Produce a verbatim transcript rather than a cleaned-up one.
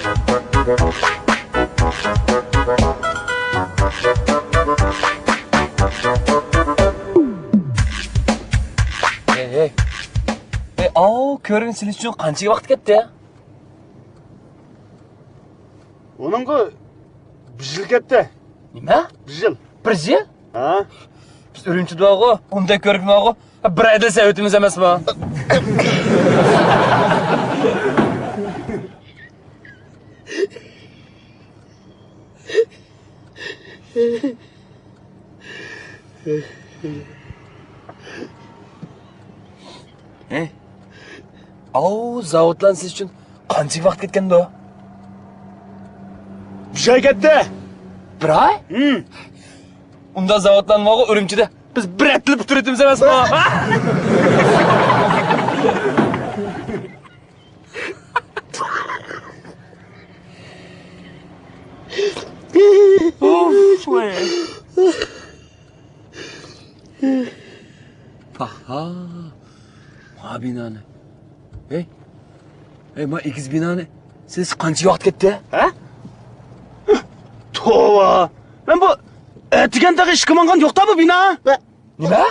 ھەي، ھەي. ھەي، ئاۋۇ كۆۋرۈكنى سېلىش ئۈچۈن قانچە ۋاقىت كەتتى؟ ئۇنىڭغا بىر يىل كەتتى. نېمە؟ بىر يىل. بىر يىل؟ ھە؟ بىز ئۈرۈمچىدىغۇ، ئۇنداق كۆۋرۈكنىغۇ بىر ئايدا سېلىۋېتىمىز ئەمەسمۇ؟ ھەي، ئاۋۇ زاۋۇتلارنى سېلىش ئۈچۈن قانچە ۋاقىت كەتكەندۇ؟ بىر ئاي كەتتى. بىر ئاي؟ ھىم. ئۇنداق زاۋۇتلارنى بارغۇ ئۈرۈمچىدە بىز بىر ھەپتىدە پۈتتۈرۈۋېتىمىز ئەمەسمۇ؟ ئۇف، ۋاي. پاھا. ما بىنانى. ھەي. ھەي، ما ئېگىز بىنانى سېلىش قانچە ۋاقىت كەتتى؟ ھە؟ توۋا. مەن بۇ ئەتىگەن تېخى ئىشقا ماڭغان يوقتا بۇ بىنا؟ نېمە؟